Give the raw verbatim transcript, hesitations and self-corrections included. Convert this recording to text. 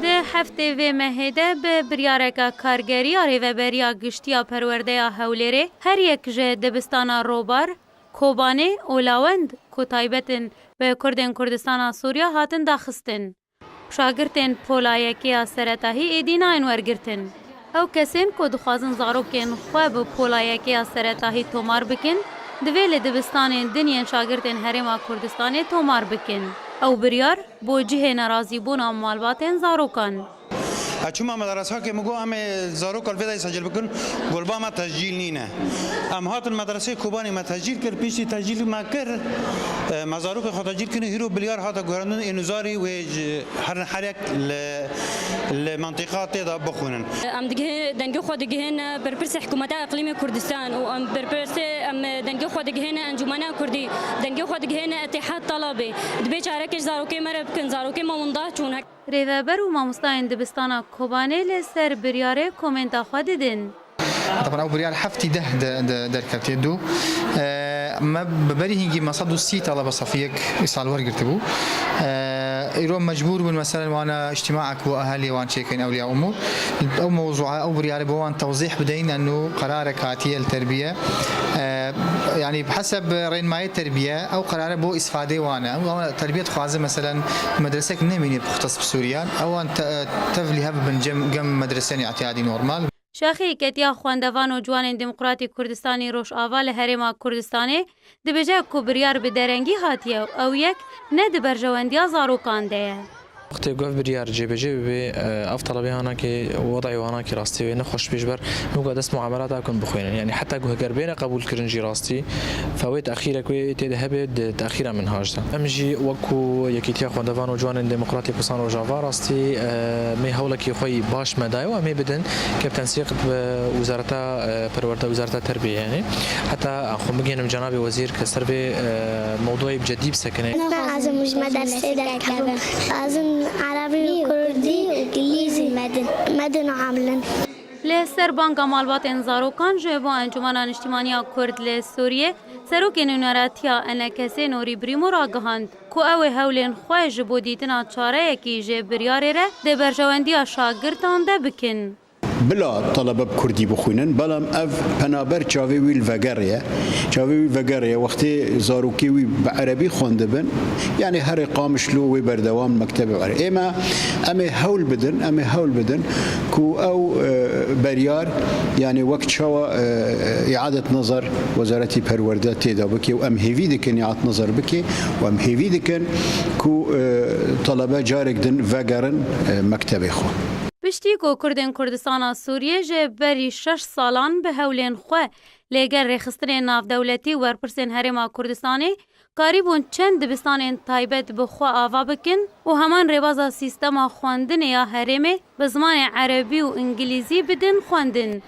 Di heftê vê mehê de bi biryareke kargerî ya Rêveberiya Giştî ya Perwerdeya Hewlêrê her yek ji dibistana Robar, Kobanê û Lawend ku taybet in bi Kurdên Kurdistana Sûriya hatin daxistin. Şagirtên pola yekê ya seretahî êdî nayên wergirtin. Ew kesên ku dixwazin zarokên xwe bi pola yekê ya seretahî tomar bikin, divê li dibistanên din yên şagirtên Herêma Kurdistanê tomar bikin. Ew biryar bo cihê nerazîbûna malbatên zarokan. Ez çûma medresakê, min got, "Em ê zaroka li vê dayê secil bikin, golba me tescîl nîne." Em hatin medreseyê Kobanê, me tescîl kir, piştî tescîl me kir, e, me zarokê xwe tescîl kirin, hîro biryar hate guherandin, ê nûzarî wê ji her, her yek li, li mentiqa tê de bixwînin. Em digihê-, dengê xwe digihêne berpirsê hikûmeta Eqlîmê Kurdistan û em berpirsê, em dengê xwe digihêne Encûmena Kurdî, dengê xwe digihêne Etîhad Talabê. Dibê çarekê ji zarokê me re bikin, zarokê me winda çûn. Rêveber û mamostayên dibistana Kobanê li ser biryarê komenta xwe didin. Teban ew biryar heftî deh de, de derketiye du. E, me bi berî hingî me sed û sî talebe sefiyek îsal wergirtibû. E, îro mecbûr bûn, meselen, wana îctimaek bo eheliyê wan çêkin, ewliya umûr. Ew mewzûa, ew biryarê bo wan tewzîh bideyin, eno qerarek hatiye li terbiye. E, yanî bi heseb rênmayê terbiye, ew qerare bo îsfadê wan e. Ew, ew terbiye dixwaze, meselen, medresek nemîne muxtes bi Sûriyan. Ewan te-, tev li hev bibin cem, gem medresenê îtiyadî normal. Şaxê Yeketiya Xwendevan û Ciwanên Demokratîk Kurdistanî Rojava li Herêma Kurdistanê dibêje ku biryar bi derengî hatiye û ew yek ne di berjewendiya zarokan de ye. Wextê ku ev biryar cêbecê bibe, ev talebê hanakê, wedayê hanakê rastî wê nexweş bê ji ber nûka dest muamelata kun bixwînin. Yanî heta ku heger bêne qebûlkirin jî rastî, fewê texîrek wê tê de hebe di texîra minhaj de. Em jî wekû Yekîtiya Xwendevan û Ciwanên Demokratîk Kurdistanê Rojava rastî, e, me hewlekî xwe yî baş me daye û em ê bidin ke bi tensîq bi Wezareta, e, Perwerde, Wezareta Terbiyê, yanî heta xwe bigihînim cenabê wezîr ke ser vê, e, mewdûyê bi cedî bisekine. Ez naxwazim ji medresê derkevim. Xwazim erebî û kurdî û îngilîzî medin. Medin û amilin. Li ser banga malbatên zarokan ji bo Encûmena Niştimanî ya Kurd li Sûriyê, Serokê Nûneratiya ENKSê Norî Brîmo ragihand ku ew ê hewlên xwe ji bo dîtina çareyekî ji biryarê re di berjewendiya şagirtan de bikin. Bila talebe bi kurdî bixwînin, belam ev penaber çavê wî li vegeriye. Çavê wî vegeriye, wextê zarokê wî bi erebî xwendibin, yanî herê Qamişlo wê berdewam mektebê were. Ê me, em ê hewl bidin, em ê hewl bidin ku ew, e, beryar, yanî wek çawa, e, îadet nazar Wezaretî Perwerde tê de bike û em hêvî dikin îadet nazar bike û em hêvî dikin ku, e, talebe carek din vegerin, e, mektebê xwe. Piştî ku Kurdên Kurdistana Sûriyê ji berî şeş salan bi hewlên xwe lê gel rêxistinên navdewletî û berpirsên Herêma Kurdistanê karîbûn çend dibistanên taybet bi xwe ava bikin û heman rêbaza sîstema xwendinê ya herêmê bi zimanê erebî û îngilîzî bidin xwendin.